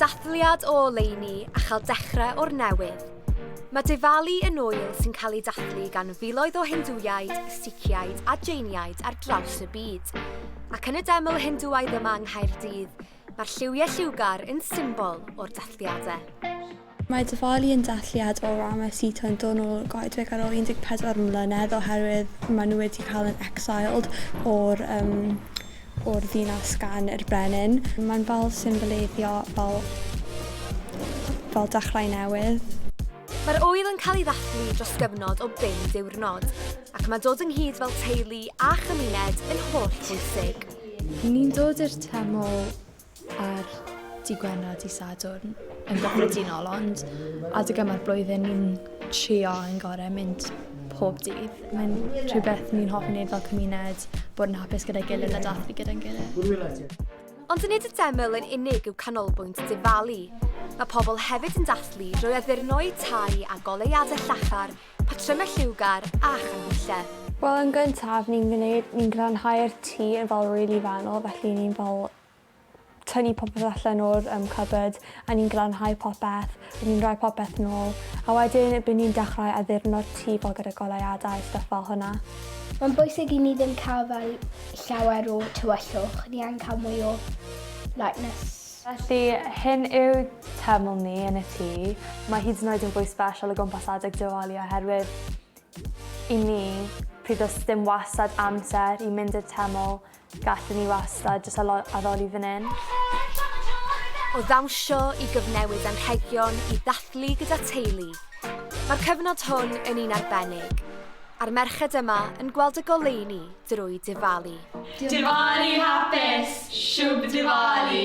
Dathliad o oleuni a chael dechrau o'r newydd. Mae Diwali yn ŵyl sy'n cael ei dathlu gan filoedd o Hindŵiaid, Sikhiaid a Jainiaid ar draws y byd. Ac yn y deml Hindŵaidd yma yng Nghaerdydd, mae'r lliwiau lliwgar yn symbol o'r dathliadau. Mae Diwali yn dathliad o Rama Sita yn dod nôl o'r goedwig ar ôl 14 mlynedd oherwydd maen nhw wedi cael yn exiled o'r um, o'r ddinas gan yr brenin. Mae'n fel symboleiddio fel, fel dechrau newydd. Mae'r ŵyl yn cael ei ddathlu dros gyfnod o bum diwrnod, ac mae dod ynghyd fel teulu a chymuned yn holl bwysig. Ni'n dod i'r teml ar dydd Gwener a dydd Sadwrn yn gyffredinol, ond adeg yma'r blwyddyn ni'n trio yn gorau mynd pob dydd. Mae'n rhywbeth ni'n hoffi wneud fel cymuned, bod yn hapus gyda'i gilydd a dathlu gyda'n gilydd. Ond nid y deml yn unig yw canolbwynt Diwali. Mae pobl hefyd yn dathlu drwy addurno'u tai â goleuadau llachar, patrymau lliwgar a chanhwyllau. Wel yn gyntaf ni'n gwneud, ni'n glanhau'r tŷ yn fel rili fanwl felly ni'n fel tynnu popeth allan o'r um, cupboard a ni'n glanhau popeth, a ni'n rhoi popeth nôl. A wedyn by ni'n dechrau addurno'r tŷ fel gyda goleuadau, stuff fel hwnna. Mae'n bwysig i ni ddim cael fel llawer o tywyllwch, ni angen cael mwy o lightness. Felly, hyn yw teml ni yn y tŷ. Mae hyd yn oed yn fwy special o gwmpas adeg Diwali oherwydd i ni, pryd oes dim wastad amser i mynd i'r teml, Gallwn ni wastad jyst addoli fan hyn. O ddawnsio i gyfnewid anrhegion i ddathlu gyda teulu, mae'r cyfnod hwn yn un arbennig, a'r merched yma yn gweld y goleuni drwy Diwali. Diwali hapus! Shubh Diwali!